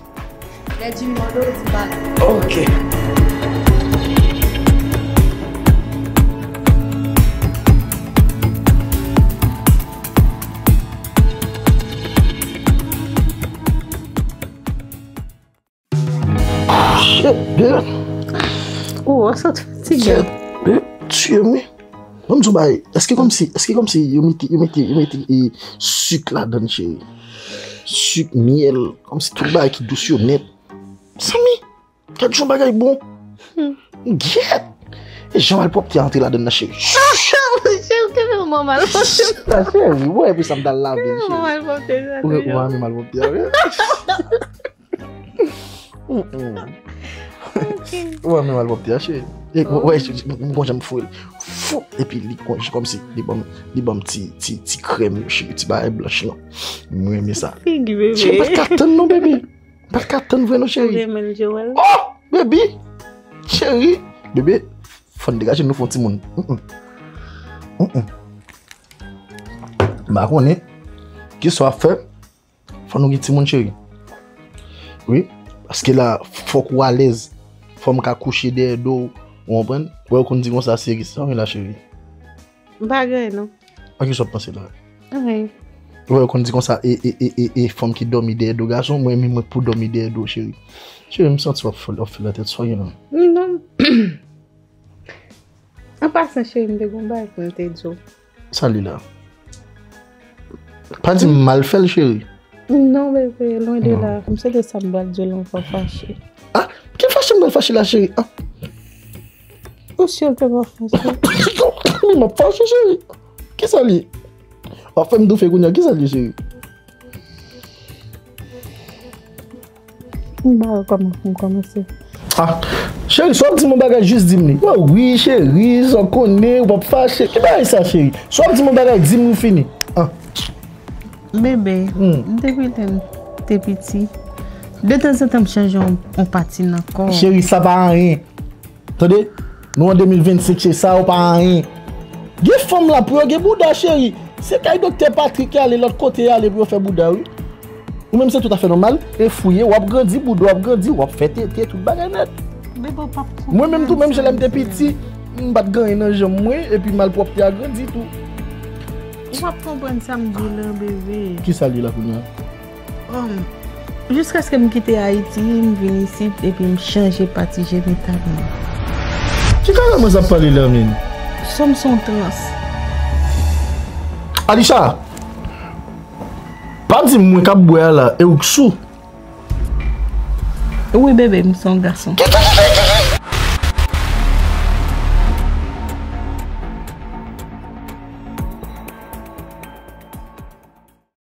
Lè Jimmy mande w, di m pa. Ok. Shit, dude. Oh, sa t fatige. Shit, dude. Tye m, wi. Ban m di w bagay. Èske kòmsi, èske kòmsi yo mete, yo mete, yo mete, e, sik ladan l, cheri? Sik, myèl, kòmsi tout bagay ki dous yo nèt. Sanmi, gad jan bagay bon. Hmm. Gyèt! E jan malpwòpte a antre ladan l nan, cheri. Cheri, ou te fè mwen malpwòpte. La, cheri, wè, epi sa m t al lave l, cheri. Mwen malpwòpte sa toujou. Ou renmen malpwòpte a, wi. Mm, mm. Ok. Ou renmen malpwòpte a, cheri. E, wè, m gon jan m foure l. Fou! Epi li konje kòmsi li ban m, li ban m ti, ti, ti krèm yo, cheri, ti bagay blanch lan. M renmen sa. Figi bebe. Cheri, m pa t ka tann non, bebe. M pa t ka tann vre non, cheri. Ou renmen l, Joel? Oh! Bebe! Cheri! Bebe, fò n degaje nou fè yon timoun. Mm, mm. Mm, mm. M pa konnen kisa w ap fè. Fò nou gen timoun, cheri. Wi, paske la, fòk ou alèz. Fò m ka kouche dèyè do w, ou konprann? Wè, ou konn di konsa, seri, sa w gen la, cheri? M pa gen anyen, non. A kisa w ap panse la? Anyen. Wè, ou konn di konsa, e, e, e, e, e fanm ki dòmi dèyè do gason, mwen menm mwen pou dòmi dèyè do, cheri. Cheri, m santi w ap fè, w ap fè lantèt, sa w gen la? Non. An pasan, cheri, m te gon bagay pou m te di w. Sa li la? Pa di m mal fè l, cheri. Non, bebe, lwen de la. M swete sa m pral di w la, w pa fache. Ah, ki fache m pral fache la, cheri? Ah. Ou si w te pa fache? Men m ap fache, cheri. Kisa li? W ap fè m toufe kounye a. Kisa li, cheri? M pa wè kòman pou m kòmanse. Ah, cheri, si w ap di m yon bagay, jis di m li. Wi, cheri, sa w konnen, ou p ap fache. Ki bagay sa, cheri? Si w ap di m yon bagay, di m li fini. Ah. Bebe, hmm, depi lè m te piti, detanzantan m chanje yon, yon pati nan kò. Cheri, sa pa anyen. Tande, nou an de mil vennsenk, se sa yo pa anyen. Gen fanm la pou yo gen bouda, cheri. Se kay doktè Patrick y ale, lòt kote y ale pou yo fè bouda, wi. Ou menm se tout afè nòmal, e fouye, w ap grandi, bouda w ap grandi, w ap fè tete, tout bagay nèt. Bebe, w p ap konprann sa m di. Mwen menm tou, menm jan lè m te piti, m pa t gen anyen nan janm mwen, epi malpwòpte a grandi tou. Ou p ap konprann sa m di w lan, bebe. Kisa l ye la kounye a? Jiskaske m kite Ayiti, m vin isit epi m chanje pati jenital mwen. Ki kalabwa sa ap pale la menm? Sa m se yon trans. Alisha! Pa di m mwen k ap bwè a la, e ou k sou? Wi, bebe, m se yon gason. Ki, ki, ki, ki, ki, ki?